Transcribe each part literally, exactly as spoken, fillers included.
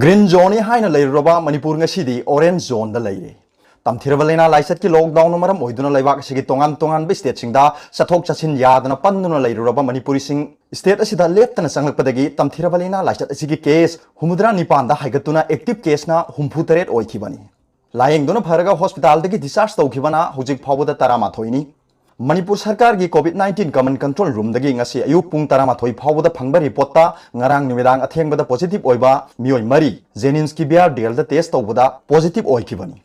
Green zone ꯅꯤ ꯍꯥꯏꯅ ꯂꯩꯔꯨꯔꯕ ꯃꯅꯤꯄꯨꯔ ꯉꯁꯤꯗꯤ orange zone ꯗ ꯂꯩꯔꯦ꯫ ꯇꯝꯊꯤꯔꯕ ꯂꯥꯏꯅꯥ ꯂꯥꯏꯆꯠꯀꯤ lockdown ꯅ ꯃꯔꯝ ꯑꯣꯏꯗꯨꯅ ꯂꯩꯕꯥꯛ ꯑꯁꯤꯒꯤ ꯇꯣꯉꯥꯟ ꯇꯣꯉꯥꯟꯕ state ꯁꯤꯡꯗ ꯆꯠꯊꯣꯛ ꯆꯠꯁꯤꯟ ꯌꯥꯗꯅ ꯄꯟꯗꯨꯅ ꯂꯩꯔꯨꯔꯕ ꯃꯅꯤꯄꯨꯔꯤꯁꯤꯡ state ꯑꯁꯤꯗ ꯂꯦꯞꯇꯅ ꯆꯪꯂꯛꯄꯗꯒꯤ ꯇꯝꯊꯤꯔꯕ ꯂꯥꯏꯅꯥ ꯂꯥꯏꯆꯠ ꯑꯁꯤꯒꯤ case ꯍꯨꯝꯐꯨꯇꯔꯥ ꯅꯤꯄꯥꯟꯗ ꯍꯥꯏꯒꯠꯇꯨꯅ active case ꯅ ꯍꯨꯝꯐꯨꯇꯔꯦꯠ ꯑꯣꯏꯈꯤꯕꯅꯤ꯫ ꯂꯥꯌꯦꯡꯗꯨꯅ ꯐꯔꯒ hospital ꯗꯒꯤ discharge ꯇꯧꯈꯤꯕꯅ ꯍꯧꯖꯤꯛ ꯐꯥꯎꯕꯗ ꯇꯔꯥꯃꯥꯊꯣꯏꯅꯤ꯫ ꯃꯅꯤꯄꯨꯔ ꯁꯔꯀꯥꯔꯒꯤ COVID nineteen command control room ꯗꯒꯤ ꯉꯁꯤ ꯑꯌꯨꯛ ꯄꯨꯡ ꯇꯔꯥꯃꯥꯊꯣꯏ ꯐꯥꯎꯕꯗ ꯐꯪꯕ report ꯇ ꯉꯔꯥꯡ ꯅꯨꯃꯤꯗꯥꯡ ꯑꯊꯦꯡꯕꯗ positive ꯑꯣꯏꯕ ꯃꯤꯑꯣꯏ ꯃꯔꯤ JNIMS ꯀꯤ VRDL ꯗ test ꯇꯧꯕꯗ positive ꯑꯣꯏꯈꯤꯕꯅꯤ꯫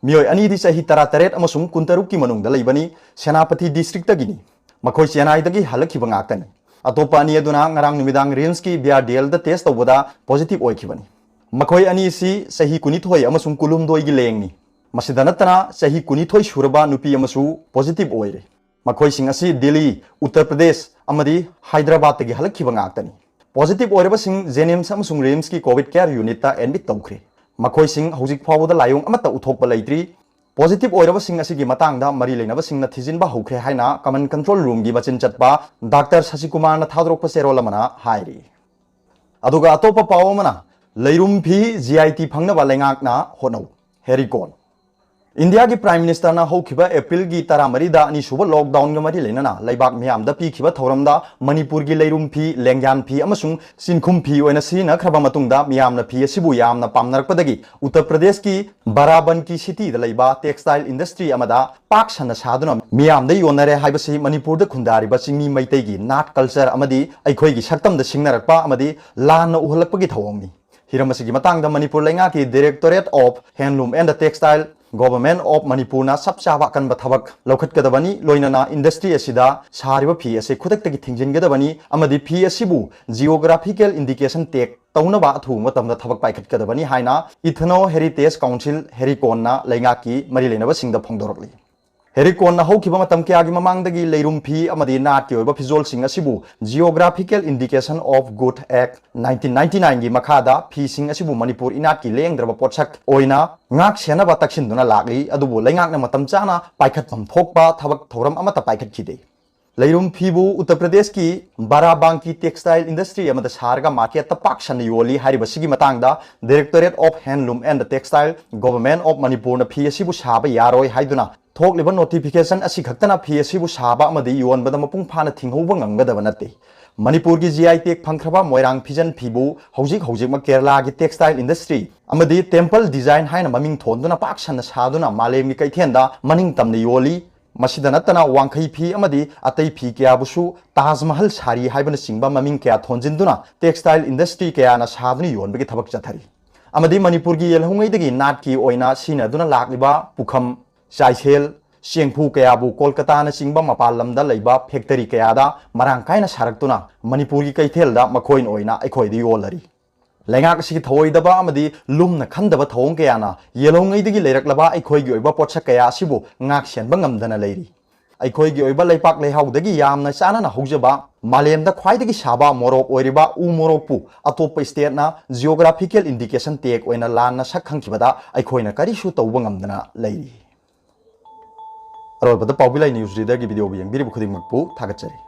ꯃꯤꯑꯣꯏ ꯑꯅꯤꯗꯤ ꯆꯍꯤ ꯇꯔꯥꯇꯔꯦꯠ ꯑꯃꯁꯨꯡ ꯀꯨꯟꯇꯔꯨꯛꯀꯤ ꯃꯅꯨꯡꯗ ꯂꯩꯕꯅꯤ, ꯁꯦꯅꯥꯄꯇꯤ district ꯇꯒꯤꯅꯤ꯫ ꯃꯈꯣꯏ ꯆꯦꯟꯅꯥꯏꯗꯒꯤ ꯍꯜꯂꯛꯈꯤꯕ ꯉꯥꯛꯇꯅꯤ꯫ ꯑꯇꯣꯞꯄ ꯑꯅꯤ ꯑꯗꯨꯅ ꯉꯔꯥꯡ ꯅꯨꯃꯤꯗꯥꯡ RIMS ꯀꯤ VRDL ꯗ test ꯇꯧꯕꯗ positive ꯑꯣꯏꯈꯤꯕꯅꯤ꯫ ꯃꯈꯣꯏ ꯑꯅꯤ ꯑꯁꯤ ꯆꯍꯤ ꯀꯨꯟꯅꯤꯊꯣꯏ ꯑꯃꯁꯨꯡ ꯀꯨꯟꯍꯨꯝꯗꯣꯏꯒꯤ ꯂꯦꯡꯅꯤ꯫ ꯃꯁꯤꯗ ꯅꯠꯇꯅ ꯆꯍꯤ ꯀꯨꯟꯅꯤꯊꯣꯏ ꯁꯨꯔꯕ ꯅꯨꯄꯤ ꯑꯃꯁꯨ positive ꯑꯣꯏꯔꯦ꯫ ꯃꯈꯣꯏꯁꯤꯡ ꯑꯁꯤ ꯗꯤꯜꯂꯤ, ꯎꯠꯇꯔ ꯄ꯭ꯔꯗꯦꯁ ꯑꯃꯗꯤ ꯍꯥꯏꯗ꯭ꯔꯕꯥꯗꯇꯒꯤ ꯍꯜꯂꯛꯈꯤꯕ ꯉꯥꯛꯇꯅꯤ꯫ Positive ꯑꯣꯏꯔꯕꯁꯤꯡ JNIMS ꯑꯃꯁꯨꯡ RIMS ꯀꯤ COVID care unit ꯇ admit ꯇꯧꯈ꯭ꯔꯦ꯫ ꯃꯈꯣꯏꯁꯤꯡ ꯍꯧꯖꯤꯛ ꯐꯥꯎꯕꯗ ꯂꯥꯏꯑꯣꯡ ꯑꯃꯠꯇ ꯎꯠꯊꯣꯛꯄ ꯂꯩꯇ꯭ꯔꯤ꯫ Positive ꯑꯣꯏꯔꯕꯁꯤꯡ ꯑꯁꯤꯒꯤ ꯃꯇꯥꯡꯗ ꯃꯔꯤ ꯂꯩꯅꯕꯁꯤꯡꯅ ꯊꯤꯖꯤꯟꯕ ꯍꯧꯈ꯭ꯔꯦ ꯍꯥꯏꯅ command control room ꯒꯤ ꯃꯆꯤꯟ ꯆꯠꯄ ꯗꯥꯛꯇꯔ ꯁꯁꯤꯀꯨꯃꯥꯔꯅ ꯊꯥꯗꯣꯔꯛꯄ ꯆꯦꯔꯣꯜ ꯑꯃꯅ ꯍꯥꯏꯔꯤ꯫ ꯑꯗꯨꯒ ꯑꯇꯣꯞꯄ ꯄꯥꯎ ꯑꯃꯅ, ꯂꯩꯔꯨꯝ ꯐꯤ GIT ꯐꯪꯅꯕ ꯂꯩꯉꯥꯛꯅ ꯍꯣꯠꯅꯧ, ꯍꯦꯔꯤ ꯀꯣꯟ꯫ ꯏꯟꯗꯤꯌꯥꯒꯤ Prime Minister ꯅ ꯍꯧꯈꯤꯕ ꯑꯦꯄ꯭ꯔꯤꯜꯒꯤ ꯇꯔꯥꯃꯔꯤꯗ ꯑꯅꯤꯁꯨꯕ lockdown ꯒ ꯃꯔꯤ ꯂꯩꯅꯅ ꯂꯩꯕꯥꯛ ꯃꯤꯌꯥꯝꯗ ꯄꯤꯈꯤꯕ ꯊꯧꯔꯝꯗ ꯃꯅꯤꯄꯨꯔꯒꯤ ꯂꯩꯔꯨꯝ ꯐꯤ, ꯂꯦꯡꯌꯥꯟ ꯐꯤ ꯑꯃꯁꯨꯡ ꯆꯤꯡꯈꯨꯝ ꯐꯤ ꯑꯣꯏꯅ ꯁꯤꯖꯤꯟꯅꯈ꯭ꯔꯕ ꯃꯇꯨꯡꯗ ꯃꯤꯌꯥꯝꯅ ꯐꯤ ꯑꯁꯤꯕꯨ ꯌꯥꯝꯅ ꯄꯥꯝꯅꯔꯛꯄꯗꯒꯤ ꯎꯠꯇꯔ ꯄ꯭ꯔꯗꯦꯁꯀꯤ ꯕꯥꯔꯥꯕꯟꯀꯤ city ꯗ ꯂꯩꯕ textile industry ꯑꯃꯗ ꯄꯥꯛ ꯁꯟꯅ ꯁꯥꯗꯨꯅ ꯃꯤꯌꯥꯝꯗ ꯌꯣꯟꯅꯔꯦ ꯍꯥꯏꯕꯁꯤ ꯃꯅꯤꯄꯨꯔꯗ ꯈꯨꯟꯗꯥꯔꯤꯕ ꯆꯤꯡꯃꯤ ꯃꯩꯇꯩꯒꯤ ꯅꯥꯠ, culture ꯑꯃꯗꯤ ꯑꯩꯈꯣꯏꯒꯤ ꯁꯛꯇꯝꯗ ꯁꯤꯡꯅꯔꯛꯄ ꯑꯃꯗꯤ ꯂꯥꯟꯅ ꯎꯍꯜꯂꯛꯄꯒꯤ ꯊꯧꯑꯣꯡꯅꯤ꯫ ꯍꯤꯔꯝ ꯑꯁꯤꯒꯤ ꯃꯇꯥꯡꯗ ꯃꯅꯤꯄꯨꯔ ꯂꯩꯉꯥꯛꯀꯤ Directorate of Handloom and Textile, Government of ꯃꯅꯤꯄꯨꯔꯅ ꯆꯞ ꯆꯥꯕ ꯑꯀꯟꯕ ꯊꯕꯛ ꯂꯧꯈꯠꯀꯗꯕꯅꯤ, ꯂꯣꯏꯅꯅ industry ꯑꯁꯤꯗ ꯁꯥꯔꯤꯕ ꯐꯤ ꯑꯁꯤ ꯈꯨꯗꯛꯇꯒꯤ ꯊꯤꯡꯖꯤꯟꯒꯗꯕꯅꯤ ꯑꯃꯗꯤ ꯐꯤ ꯑꯁꯤꯕꯨ geographical indication tag ꯇꯧꯅꯕ ꯑꯊꯨꯕ ꯃꯇꯝꯗ ꯊꯕꯛ ꯄꯥꯏꯈꯠꯀꯗꯕꯅꯤ ꯍꯥꯏꯅ Ethno Heritage Council, ꯍꯦꯔꯤ ꯀꯣꯟꯅ ꯂꯩꯉꯥꯛꯀꯤ ꯃꯔꯤ ꯂꯩꯅꯕꯁꯤꯡꯗ ꯐꯣꯡꯗꯣꯔꯛꯂꯤ꯫ ꯍꯦꯔꯤ ꯀꯣꯟꯅ ꯍꯧꯈꯤꯕ ꯃꯇꯝ ꯀꯌꯥꯒꯤ ꯃꯃꯥꯡꯗꯒꯤ ꯂꯩꯔꯨꯝ ꯐꯤ ꯑꯃꯗꯤ ꯅꯥꯠꯀꯤ ꯑꯣꯏꯕ ꯐꯤꯖꯣꯜꯁꯤꯡ ꯑꯁꯤꯕꯨ Geographical Indication of Good Act nineteen ninety nine ꯒꯤ ꯃꯈꯥꯗ ꯐꯤꯁꯤꯡ ꯑꯁꯤꯕꯨ ꯃꯅꯤꯄꯨꯔ ꯏꯅꯥꯠꯀꯤ ꯂꯦꯡꯗ꯭ꯔꯕ ꯄꯣꯠꯁꯛ ꯑꯣꯏꯅ ꯉꯥꯛ ꯁꯦꯟꯅꯕ ꯇꯛꯁꯤꯟꯗꯨꯅ ꯂꯥꯛꯂꯤ꯫ ꯑꯗꯨꯕꯨ ꯂꯩꯉꯥꯛꯅ ꯃꯇꯝ ꯆꯥꯅ ꯄꯥꯏꯈꯠꯐꯝ ꯊꯣꯛꯄ ꯊꯕꯛ ꯊꯧꯔꯝ ꯑꯃꯠꯇ ꯄꯥꯏꯈꯠꯈꯤꯗꯦ꯫ ꯂꯩꯔꯨꯝ ꯐꯤꯕꯨ ꯎꯠꯇꯔ ꯄ꯭ꯔꯗꯦꯁꯀꯤ ꯕꯥꯔꯥꯕꯥꯡꯀꯤ ꯇꯦꯛꯁꯇꯥꯏꯜ ꯏꯟꯗꯁꯇ꯭ꯔꯤ ꯑꯃꯗ ꯁꯥꯔꯒ ꯃꯥꯔꯀꯦꯠꯇ ꯄꯥꯛ ꯁꯟꯅ ꯌꯣꯜꯂꯤ ꯍꯥꯏꯔꯤꯕꯁꯤꯒꯤ ꯃꯇꯥꯡꯗ Directorate of Handloom and Textile, Government of Manipurꯅ ꯐꯤ ꯑꯁꯤꯕꯨ ꯁꯥꯕ ꯌꯥꯔꯣꯏ ꯍꯥꯏꯗꯨꯅ ꯊꯣꯛꯂꯤꯕ ꯅꯣꯇꯤꯐꯤꯀꯦꯁꯟ ꯑꯁꯤ ꯈꯛꯇꯅ ꯐꯤ ꯑꯁꯤꯕꯨ ꯁꯥꯕ ꯑꯃꯗꯤ ꯌꯣꯟꯕꯗ ꯃꯄꯨꯡ ꯐꯥꯅ ꯊꯤꯡꯍꯧꯕ ꯉꯝꯒꯗꯕ ꯅꯠꯇꯦ꯫ ꯃꯅꯤꯄꯨꯔꯒꯤ G I tag ꯐꯪꯈ꯭ꯔꯕ ꯃꯣꯏꯔꯥꯡ ꯐꯤꯖꯟ ꯐꯤꯕꯨ ꯍꯧꯖꯤꯛ ꯍꯧꯖꯤꯛꯃꯛ ꯀꯦꯔꯂꯥꯒꯤ ꯇꯦꯛꯁꯇꯥꯏꯜ ꯏꯟꯗꯁꯇ꯭ꯔꯤ ꯑꯃꯗꯤ ꯇꯦꯝꯄꯜ ꯗꯤꯖꯥꯏꯟ ꯍꯥꯏꯅ ꯃꯃꯤꯡ ꯊꯣꯟꯗꯨꯅ ꯄꯥꯛ ꯁꯟꯅ ꯁꯥꯗꯨꯅ ꯃꯥꯂꯦꯝꯒꯤ ꯀꯩꯊꯦꯜꯗ ꯃꯅꯤꯡ ꯇꯝꯅ ꯌꯣꯜꯂꯤ꯫ ꯃꯁꯤꯗ ꯅꯠꯇꯅ ꯋꯥꯡꯈꯩ ꯐꯤ ꯑꯃꯗꯤ ꯑꯇꯩ ꯐꯤ ꯀꯌꯥꯕꯨꯁꯨ ꯇꯥꯖ ꯃꯍꯜ ꯁꯥꯔꯤ ꯍꯥꯏꯕꯅꯆꯤꯡꯕ ꯃꯃꯤꯡ ꯀꯌꯥ ꯊꯣꯟꯖꯤꯟꯗꯨꯅ ꯇꯦꯛꯁꯇꯥꯏꯜ ꯏꯟꯗꯁꯇ꯭ꯔꯤ ꯀꯌꯥꯅ ꯁꯥꯗꯨꯅ ꯌꯣꯟꯕꯒꯤ ꯊꯕꯛ ꯆꯠꯊꯔꯤ꯫ ꯑꯃꯗꯤ ꯃꯅꯤꯄꯨꯔꯒꯤ ꯌꯦꯜꯍꯧꯉꯩꯗꯒꯤ ꯅꯥꯠꯀꯤ ꯑꯣꯏꯅ ꯁꯤꯖꯤꯟꯅꯗꯨꯅ ꯂꯥꯛꯂꯤꯕ ꯄꯨꯈꯝ, ꯆꯥꯏꯁꯦꯜ, ꯆꯦꯡꯐꯨ ꯀꯌꯥꯕꯨ ꯀꯣꯜꯀꯇꯥꯅꯆꯤꯡꯕ ꯃꯄꯥꯟ ꯂꯝꯗ ꯂꯩꯕ ꯐꯦꯛꯇꯔꯤ ꯀꯌꯥꯗ ꯃꯔꯥꯡ ꯀꯥꯏꯅ ꯁꯥꯔꯛꯇꯨꯅ ꯃꯅꯤꯄꯨꯔꯒꯤ ꯀꯩꯊꯦꯜꯗ ꯃꯈꯣꯏꯅ ꯑꯣꯏꯅ ꯑꯩꯈꯣꯏꯗ ꯌꯣꯜꯂꯔꯤ꯫ ꯂꯩꯉꯥꯛ ꯑꯁꯤꯒꯤ ꯊꯧꯑꯣꯏꯗꯕ ꯑꯃꯗꯤ ꯂꯨꯝꯅ ꯈꯟꯗꯕ ꯊꯧꯑꯣꯡ ꯀꯌꯥꯅ ꯌꯦꯜꯍꯧꯉꯩꯗꯒꯤ ꯂꯩꯔꯛꯂꯕ ꯑꯩꯈꯣꯏꯒꯤ ꯑꯣꯏꯕ ꯄꯣꯠꯁꯛ ꯀꯌꯥ ꯑꯁꯤꯕꯨ ꯉꯥꯛ ꯁꯦꯟꯕ ꯉꯝꯗꯅ ꯂꯩꯔꯤ꯫ ꯑꯩꯈꯣꯏꯒꯤ ꯑꯣꯏꯕ ꯂꯩꯄꯥꯛ ꯂꯩꯍꯥꯎꯗꯒꯤ ꯌꯥꯝꯅ ꯆꯥꯅꯅ ꯍꯧꯖꯕ, ꯃꯥꯂꯦꯝꯗ ꯈ꯭ꯋꯥꯏꯗꯒꯤ ꯁꯥꯕ ꯃꯣꯔꯣꯛ ꯑꯣꯏꯔꯤꯕ ꯎ ꯃꯣꯔꯣꯛꯄꯨ ꯑꯇꯣꯞꯄ ꯁ꯭ꯇꯦꯠꯅ ꯖꯤꯑꯣꯒ꯭ꯔꯥꯐꯤꯀꯦꯜ ꯏꯟꯗꯤꯀꯦꯁꯟ ꯇꯦꯒ ꯑꯣꯏꯅ ꯂꯥꯟꯅ ꯁꯛ ꯈꯪꯈꯤꯕꯗ ꯑꯩꯈꯣꯏꯅ ꯀꯔꯤꯁꯨ ꯇꯧꯕ ꯉꯝꯗꯅ ꯂꯩꯔꯤ꯫ ꯑꯔꯣꯏꯕꯗ ꯄꯥꯎꯕꯤ ꯂꯥꯏ ꯅ꯭ꯌꯨꯁ ꯔꯤꯗꯔꯒꯤ ꯚꯤꯗꯤꯑꯣꯕꯨ ꯌꯦꯡꯕꯤꯔꯤꯕ ꯈꯨꯗꯤꯡꯃꯛꯄꯨ ꯊꯥꯒꯠꯆꯔꯤ꯫